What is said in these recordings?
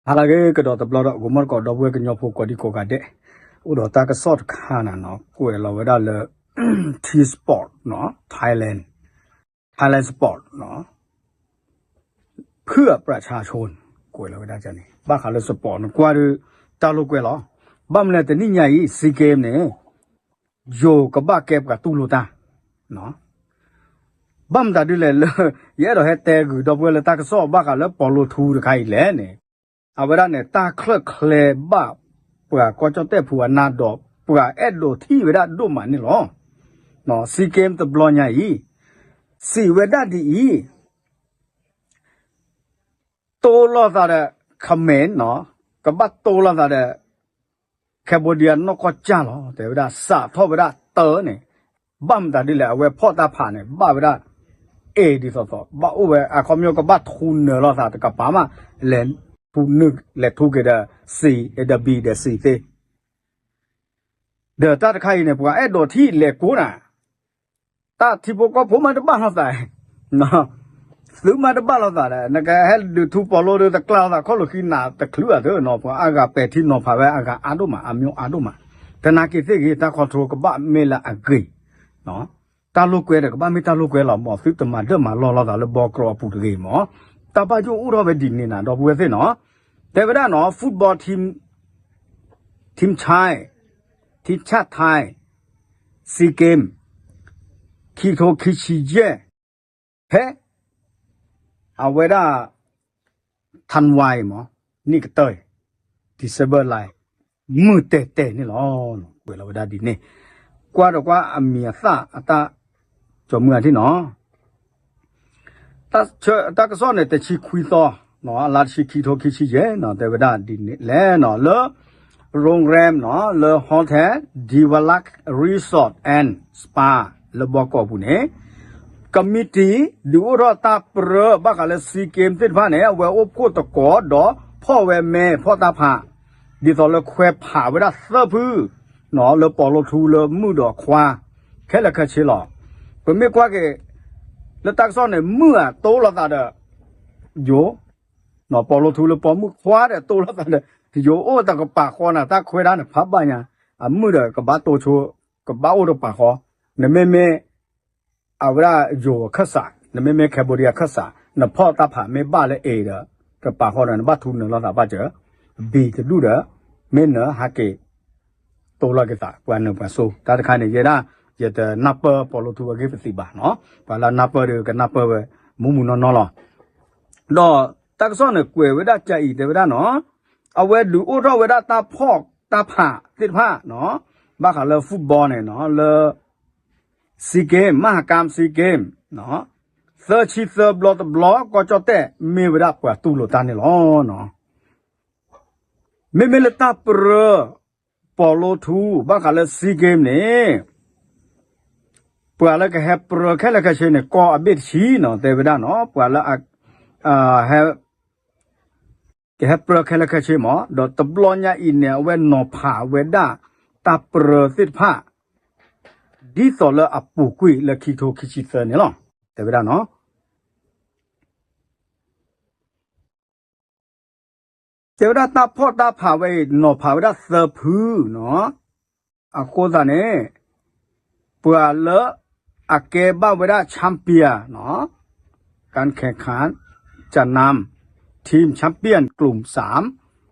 ဟါလၢအဂ့ၤ ကဒီးတဘျီဒီး ဂီၤမီၢ်တကိး ဒီပုၢ်ဝဲၢ်ကညီဖိကိးဒံကိးဂၤဒဲး, အိၣ်ဒီးတၢ်ကစီၣ်တခါန့ၣ်နီၤ ကွဲးလီၤဝဲဒၣ်လၢ T Sport နီၤ Thailand, Thailand Sport နီၤ ဖုအပြၢၣ်ဆါဆိ ကွဲးလီၤဝဲဒၣ်န့ၣ် ဘၣ်ဃးလၢ sport နကွၢ်ဒီး တၢ်လိာ်ကွဲလီၤ. ဘၣ်မနုၤလဲၣ် တနံၣ်ညါအံၤ Sea Games န့ၣ် ယိၤကဘၣ်ကဲပှၤတူၢ်လိာ်တၢ် ဘၣ်မတၤဒ်လဲၣ်လၢ ယအဲၣ်ဒိးဟဲတဲဂုာ်ဒီပုၢ်ဝဲၢ်လၢတၢ်ကစီၣ်ဘၣ်ဃးလၢပီၤလိထူတခါအံၤလဲၣ်န့ၣ်, အဝဲဒၣ်န့ၣ် တၢ်ချၢၣ်ချဲဘၣ်ပှၤကီၢ်ကၠီၣ်တဲၣ်ဖိအနါဒီး ပှၤအဲၣ်ဒိးထံၣ်ဝဲဒၣ်ဒိၣ်မးန့ၣ်လီၤ. Sea Games တဘျီညါအံၤ စံးဝဲဒၣ်ဒ်အံၤ တိလိာ်သးဒီး Khmer နီၤ, ကဘၣ်တိလိာ်သးဒီး Cambodia နီၢ်ကီၢ်ကၢ်လီၤ တဲဝဲဒၣ် စးထီၣ်ဝဲဒၣ်တၢ်န့ၣ်, ဘၣ်မတၤဒ်လဲၣ် အဝဲဖီၣ်တၢ်ဖးန့ၣ် ဘၣ်ဝဲဒၣ် A ဒ်သိးသိး ဘၣ်အိၣ်ဝဲ အခီပညီကဘၣ်ထူနၢၤလိာ်သးတကပၤမး လဲၤထူနုာ် လဲၤထူက့ၤဒီး C ဒီး B ဒီး C သ့ ဒီးတၢ်တခါအံၤန့ၣ် ပှၤအဲၣ်ဒိးထံၣ်လဲၤကိးနၤ, တၢ်ထံဖိကီၢ်ဖိမးတဘၣ်လိာ်သး, သုမးတဘၣ်လိာ်သးဒီး နကဟဲဒုးထူပီၤလိဒီး တကျါလိာ်သးခီၣ်လိာ်ဃံနၤတချုးဧါသၢနီၤ, ပှၤအါဂၤပဲာ်ထံနီၤဖးဝဲအဂၤအါဒိၣ်မး အမျိုးအါဒိၣ်မး, တနာ်က့ၤသ့ၣ်ဂ့ၤ တၢ် control ကဘၣ်မ့ၢ်လၢအဂ့ၤ တၢ်လိာ်ကွဲဒီးကဘၣ်မ့ၢ်တၢ်လိာ်ကွဲလီၤမး, သုတမၤဒၢၣ်မၤလီၢ်လိာ်သးလၢဘီကရီအပူၤတဂ့ၤမး, တၢ်ဘၣ်ယိၣ်အိၣ်ထီၣ်ဝဲဒ်န့ၣ်နၤ ဒီပုၢ်ဝဲၢ်သ့ၣ်နီၤ, တဲဝဲဒၣ်နီၤ football team, team Thai, team ချၣ် Thai, Sea Games, ခံကထိခံဆံယဲၢ်, ဖဲ အဝဲဒၣ် ထၣ်ဝါအံၤမး နံၣ်ကတၢၢ်အံၤ December လါအံၤ မုၢ်တဲာ်တဲာ်န့ၣ်လီၤ. ကွဲးလီၤဝဲဒၣ်ဒ်န့ၣ်, ကွၢ်ဒီးကွၢ်အမံၤအသၣ်အတၢ် ကၠီၤမုၢ်အထံၣ်နီၤ တၢ်ကစီၣ်န့ၣ် တဆံခွံသီ, အလါတဆံခံကထိခံဆံယဲၢ်နီၤ, တဲဝဲဒၣ်ဒ်န့ၣ်လဲၣ်နီၤ, လၢ โรงแรม နီၤ, လၢ Hotel Divalak Resort and Spa လၢဘီကီးပူၤန့ၣ် ကမံးတံာ် ဒုးအိၣ်ထီၣ်တၢ်ပြၢဘၣ်ဃးလၢ Sea Games သ့ၣ်တဖၣ်န့ၣ် အဝဲအိၣ်ဖှိၣ်သကိးဒီးဖီၣ်ဝဲမဲ ဖီၣ်တၢ်ဖး ဒ်သိးလၢခွဲးဖးဝဲဒၣ်သၢဖု လၢပီၤလိထူလၢမုၣ်ဒီးခွါ ခဲလၢာ်ခဲဆ့လီၤ. ပမ့ၢ်ကွၢ်က့ၤ လၢတၢ်ကစီၣ်န့ၣ် မုၣ်အတိလိာ်သးဒီး ယိၤ, ပီၤလိထူလၢပိာ်မုၣ်ခွါဒီးတိလိာ်သးဒီး ယိၤအိၣ်တကပၤဃီနၤ, တၢ်ခွဲးတၢ်န့ၣ် ဖးဘၣ်ညါ, အမုၣ်ဒီးကဘၣ်တိဆိ, ကဘၣ်အိၣ်တကပၤဃီ, နမ့မ့ၢ် အဝဲဒၣ်ယိၤအခၢၣ်စး, နမ့မ့ၢ် Cambodia အခၢၣ်စး, နဖီၣ်တၢ်ဖးမ့ၢ်ဘၣ်လၢ A ဒီး တကပၤဃီဒီး နဘၣ်ထူနုာ်လိာ်သးဘၣ်စၢၤ, B တဒူၣ်ဒီး မ့ၢ်နဟးက့ၤ တိလိာ်က့ၤသး ပှၤနုာ်ပှၤစိၤ တၢ်တခါန့ၣ် ယဲဒၣ် ယတနၢ်ပၢၢ်ပီၤလိထူအဂ့ၢ်ပသံးဘၣ်နီၤ, ပှၤလၢအနၢ်ပၢၢ်ဒီးကနၢ်ပၢၢ်ဝဲ မူးမူးနီၢ်နီၢ်လီၤ. ဒီးတၢ်ကစီၣ်န့ၣ် ကွဲးဝဲဒၣ်ကအံၤ တဲဝဲဒၣ်နီၤ, အဝဲဒုးအိၣ်ထီၣ်ဝဲဒၣ်တၢ်ဖီၣ်တၢ်ဖးသ့ၣ်တဖၣ်နီၤ, ဘၣ်ဃးလၢ football န့ၣ်နီၤ, လၢ Sea Games မဟါကၣ် Sea Games သၢဆံသၢဘျီတဘျီ ကီၢ်ကၠီၣ်တဲၣ် မ့ၢ်ဝဲဒၣ်ပှၤတူၢ်လိာ်တၢ်န့ၣ်လီၤ. မ့မ့ၢ်လၢတၢ်ပြၢ ပီၤလိထူ ဘၣ်ဃးလၢ Sea Games န့ၣ် ပှၤလၢကဟဲပြၢခဲလၢာ်ခဲဆ့န့ၣ် ကီၢ်အဘ့ၣ်တဆံနီၤ တဲဝဲဒၣ်နီၤ, ပှၤလၢ ဟဲ ကဟဲပြၢခဲလၢာ်ခဲဆ့မး, ဒီးတဘျီညါအံၤန့ၣ် အဝဲနီၤဖးဝဲဒၣ် တၢ်ပြၢသ့ၣ်တဖၣ် ဒ်သိးလၢအပူၤကွံာ်လၢခံကထိခံဆံသၢန့ၣ်လီၤ. တဲဝဲဒၣ်နီၤ တဲဝဲဒၣ်တၢ်ဖီၣ်တၢ်ဖးဝဲအံၤ နီၤဖးဝဲဒၣ်သၢဖုနီၤ, အဃိသတးန့ၣ် ပှၤလၢအကဲဘၣ်ဝဲဒၣ် champion နီၤ, การแข่งขันจะนำ ทีม champion กลุ่มสาม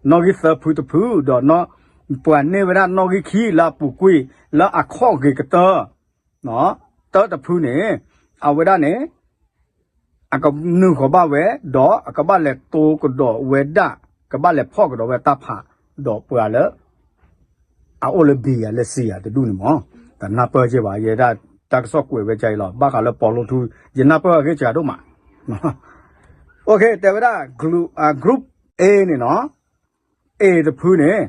နီၣ်ဂံၢ်သၢဖုတဖု ဒီး ပှၤန့ၢ်ဝဲဒၣ်နီၣ်ဂံၢ်ခံလၢအပူၤကွံာ် လၢအခီၣ်ဂ့ၤကတၢၢ် တၢတဖုန့ၣ် အဝဲဒၣ်န့ၣ် အကနုာ်ဃီၤဘၣ်ဝဲ ဒီးအကဘၣ်လဲၤတိကဒီးဝဲဒၣ် ကဘၣ်လဲၤဖီၣ်ကဒီးဝဲတၢ်ဖး ဒီးပှၤလၢ အအိၣ်လၢ B ယၤလၢ C ယၤတဒူၣ်န့ၣ်မး တနၢ်ပၢၢ်က့ၤဘၣ် ယဲဒၣ်တၢ်ကစီၣ်ကွဲးဝဲကအံၤလီၤ ဘၣ်ဃးလၢပီၤလိထူ ယနၢ်ပၢၢ်အဂ့ၢ်စှၤဒိၣ်မး OK တဲဝဲဒၣ် group A န့ၣ်နီၤ A တဖုန့ၣ်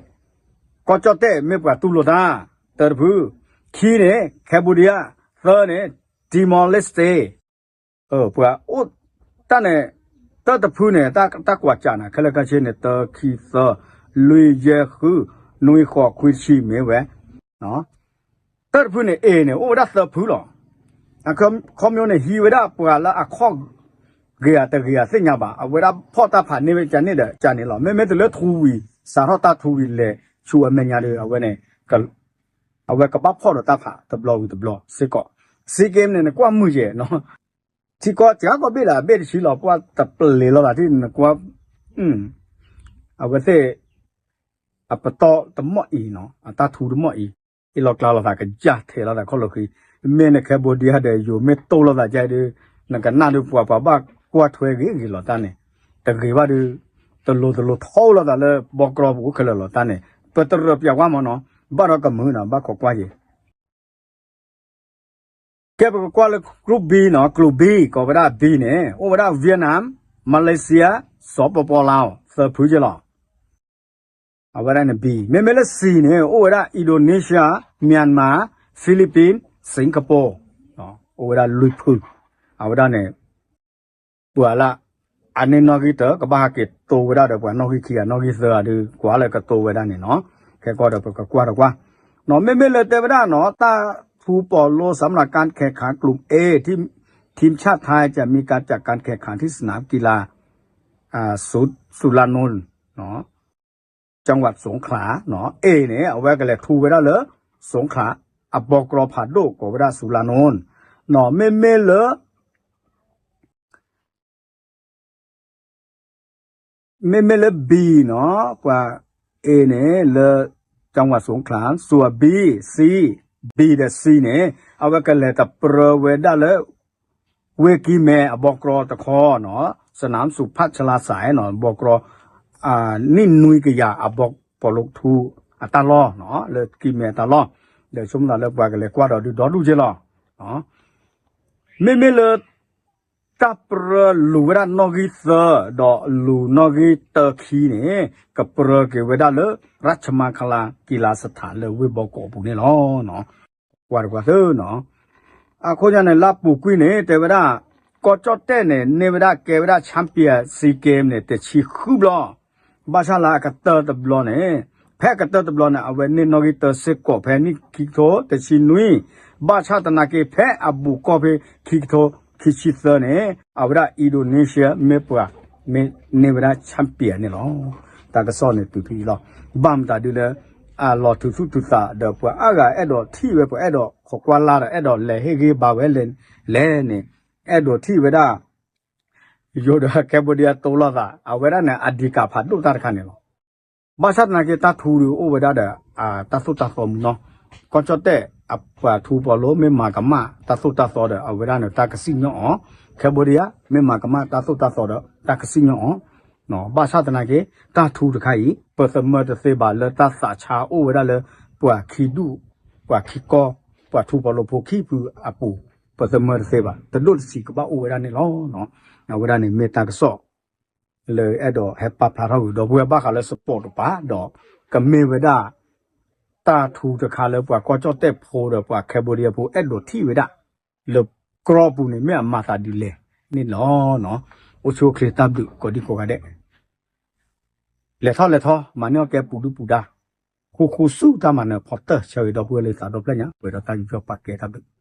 ကီၢ်ကၠီၣ်တဲၣ်မ့ၢ်ပှၤတူၢ်လိာ်တၢ် တၢတဖု, ခံန့ၣ် Cambodia, သၢန့ၣ် Timor-Leste ပှၤအိၣ်တၢ်န့ၣ် တၢတဖုန့ၣ် တၢ်ကွၢ်စးနၤ ခဲလၢာ်ခဲဆ့န့ၣ် တၢ ခံ သၢ လွံၢ် ယဲၢ် ဃု နွံ ဃိး ခွံ တဆံ မ့ၢ်ဝဲ တၢတဖုန့ၣ် A န့ၣ် အိၣ်ဝဲဒၣ်သၢဖုလီၤ. အခီပညီန့ၣ် ဟံးဝဲဒၣ်ပှၤလၢအခီၣ် ဂ့ၤဧါတဂ့ၤဧါသ့ၣ်ညါဘၣ်, အဝဲဒၣ်ဖီၣ်တၢ်ဖးန့ၢ်ဝဲကန့ၣ်ဒီး ကန့ၣ်လီၤ. မ့မ့ၢ်တလၢထူဝံၤ စးထီၣ်တၢ်ထူဝံၤလဲၤဆူအမဲာ်ညါဒီး အဝဲန့ၣ် အဝဲကဘၣ်ဖီၣ်ဒီးတၢ်ဖးတဘျီဝံၤတဘျီစ့ၢ်ကီး. စံက့န့ၣ် နကွၢ်မုာ်ယဲၢ်နီၤ, ထံကီၢ်စှၤကီးဘ့ၣ်လၢအဘ့ၣ်တဆံလီၤ ပှၢ်တပျ့ၤလိာ်သးထံၣ်နကွၢ်, အဝဲသ့ၣ် အပတီၢ်တမီၢ်အံၤနီၤ အတၢ်ထူတမီၢ်အံၤ, အ့ၣ်လိာ်ကျါလိာ်သးကစၢ်ထဲးလိာ်သးခီၣ်လိာ်ဃံ, မ့ၢ်န Cambodia ဒီးယိၤမ့ၢ်တိၢ်လိာ်သးကဲဒီး နကနၣ်ဒုးပှၤ ပှၤဘၣ်ကွၢ်ထွဲဂ့ၤဂ့ၤလီၤတၢ်န့ၣ်, တဂ့ၤဘၣ်ဒီး တလိၤတလိၤထီလိာ်သးလၢဘီကရီပူၤအိၣ်ခဲလၢာ်လီၤတၢ်န့ၣ်, ပတရၢပျးကွၢ်မးနီၤ, ဘၣ်ဒီးကမုာ်နီၤ ဘၣ်ခိးကွၢ်ယဲၢ် ကဲပကကွၢ်လၢ Group B နီၤ, Group B ကိးဝဲဒၣ် B န့ၣ် အိၣ်ဝဲဒၣ် Vietnam, Malaysia, စီၤပီပီလါ သၢဖုက့လီၤ. အဝဲဒၣ်န့ၣ် B, မ့မ့ၢ်လၢ C န့ၣ် အိၣ်ဝဲဒၣ် Indonesia, Myanmar, Philippines, Singapore, အိၣ်ဝဲဒၣ်လွံၢ်ဖု, အဝဲဒၣ်န့ၣ် ပှၤလၢ အန့ၢ်နီၣ်ဂံၢ်တၢ ကဘၣ်ဟးက့ၤတိဝဲဒၣ်ဒီးပှၤနီၣ်ဂံၢ်ခံဂၤနီၣ်ဂံၢ်သၢဂၤဒီး ကွၢ်လၢကတိဝဲဒၣ်န့ၣ်နီၤ, ခဲကီၢ်ဒီးပကကွၢ်တကွၢ်, နီၤ မ့မ့ၢ်လၢတဲဝဲဒၣ်နီၤ တၢ်ထူပီးလိ สำหรับการแข่งขันกลุ่ม A ทีมชาติไทยจะมีการจัดการแข่งขันที่สนามกีฬา สุรานนท์ จังหวัดสงขลา A န့ၣ် အဝဲကလဲၤထူဝဲဒၣ်လၢ สงขลา အဘီကရီဖးဒိၣ်ကိးဝဲဒၣ် สุรานนท์ နီၤ, မ့မ့ၢ်လၢ မ့မ့ၢ်လၢ B နီၤ, ပှၤ A န့ၣ် လၢ จังหวัดสงขลา စိၤ B, C, B ဒီး C န့ၣ် အဝဲကလဲၤတပြၢဝဲဒၣ်လၢ ဝ့ၢ်ကံၢ်မဲအဘီကရီတခီနီၤ, สนามสุพัชลาสาย နီၤ, ဘီကရီ နံၣ်နွံကယၤအဘီပီးလိထူအတၢ်လီၢ်နီၤ, လၢကံၢ်မဲအတၢ်လီၢ်, ဒီးဆိကမိၣ်သးလၢပှၤကလဲၤကွၢ်ဒီးဒုးဒီဒူၣ်က့လီၤ. မ့မ့ၢ်လၢ တၢ်ပြၢလူၤဝဲဒၣ်နီၣ်ဂံၢ်သၢ ဒီးလူၤနီၣ်ဂံၢ်တၢခံန့ၣ် ကပြၢက့ၤဝဲဒၣ်လၢ ราชมังคลากีฬาสถาน လၢဝ့ၢ်ဘီကီးအပူၤန့ၣ်လီၤ. ကွၢ်တကွၢ်သၢနီၤ, အခိၣ်ညါန့ၣ် လၢပူၤကွံာ်န့ၣ် တဲဝဲဒၣ် ကီၢ်ကၠီၣ်တဲၣ်န့ၣ် န့ၢ်ဝဲဒၣ်ကဲဝဲဒၣ် champion SEA Games န့ၣ် တဆံဃုဘျီ ဘၣ်ဆၣ်လၢအကတၢၢ်တဘျီန့ၣ်, ဖဲအကတၢၢ်တဘျီန့ၣ် အဝဲန့ၢ်နီၣ်ဂံၢ်တၢစ့ၢ်ကီးဖဲနံၣ်ခံကထိတဆံနွံ, ဘၣ်ဆၣ်သနာ်က့ ဖဲအဘူးကီၢ်ဖဲခံကထိခံဆံသၢန့ၣ် အဝဲဒၣ် Indonesia မ့ၢ်ပှၤ မ့ၢ်န့ၢ်ဝဲဒၣ် champion န့ၣ်လီၤ. တၢ်ကစီၣ်န့ၣ်တုၤဖဲအံၤလီၤ. ဘၣ်မတၤဒုလၢ အလီၤထုးသူၣ်ထုးသးဒီးပှၤအါဂၤအဲၣ်ဒိးထံၣ်ဝဲ ပှၤအဲၣ်ဒိးခိးကွၢ်လၢ်ဒီး အဲၣ်ဒိးလဲၤဟ့ၣ်ဂံၢ်ဘါဝဲလဲၣ်န့ၣ် အဲၣ်ဒိးထံၣ်ဝဲဒၣ် ယိၤဒီး Cambodia တိၢ်လိာ်သး အဝဲဒၣ်န့ၣ် အဒံးကးဖးဒိၣ်တၢ်တခါန့ၣ်လီၤ. ဘၣ်ဆၣ်သနာ်က့ တၢ်ထူဒုးအိၣ်ဝဲဒၣ်ဒီး တၢ်သိၣ်တၢ်သီမုၢ်နီၤ, ကီၢ်ကၠီၣ်တဲၣ် အပှၤထူပီးလိမ့ၢ်မၤကမၣ်တၢ်သိၣ်တၢ်သီဒီး အဝဲဒၣ်န့ၣ် တၢ်ကစံၣ်ညီၣ်အီၤ, Cambodia မ့ၢ်မၤကမၣ်တၢ်သိၣ်တၢ်သီဒီး တၢ်ကစံၣ်ညီၣ်အီၤ, ဘၣ်ဆၣ်သနာ်က့ တၢ်ထူတခါအံၤ ပသမၢတသ့ဘၣ်လၢတၢ်သးဆါအိၣ်ဝဲဒၣ်လၢ ပှၤခံဒူၣ် ပှၤခံကီၢ် ပှၤထူပီးလိဖိခံဖုအပူၤ ပသမၢတသ့ဘၣ် တဒိၣ်တဆံးကဘၣ်အိၣ်ဝဲဒၣ်န့ၣ်လီၤ. အဝဲဒၣ်န့ၣ်မ့ၢ်တၢ်ကစီၣ် လၢအဲၣ်ဒိးဟဲပာ်ဖျါထီၣ်ဂုာ်ဒီပုၢ်ဝဲၢ်ဘၣ်ဃးလၢ sport တပၤဒီး ကမ့ၢ်ဝဲဒၣ် တၢ်ထူတခါလၢပှၤကီၢ်ကၠီၣ်တဲၣ်ဖိဒီးပှၤ Cambodia ဖိအဲၣ်ဒိးထံၣ်ဝဲဒၣ် လၢကရီပူၤန့ၣ်မ့ၢ်အမၤသးဒ်လဲၣ်န့ၣ်လီၤ. အိၣ်ဆူၣ်အိၣ်ချ့တၢ်ဘျုးကိးဒံကိးဂၤဒဲး လဲၤထီၣ်လဲၤထီ မၤန့ၢ်အီၣ်ကဲပူၤဒုၣ်ပူၤဒါ ဃူဃူဆူၣ်တၢ်မၤနၢၤဖီတၢၢ် ဆၢဂ့ၤဒီပုၢ်ဝဲၢ်လၢသးဒီဖျၢၣ်ညါ ပှဲၤဒီးတၢ်ယူးယီၣ်ပာ်ကဲတၢ်ဘျုး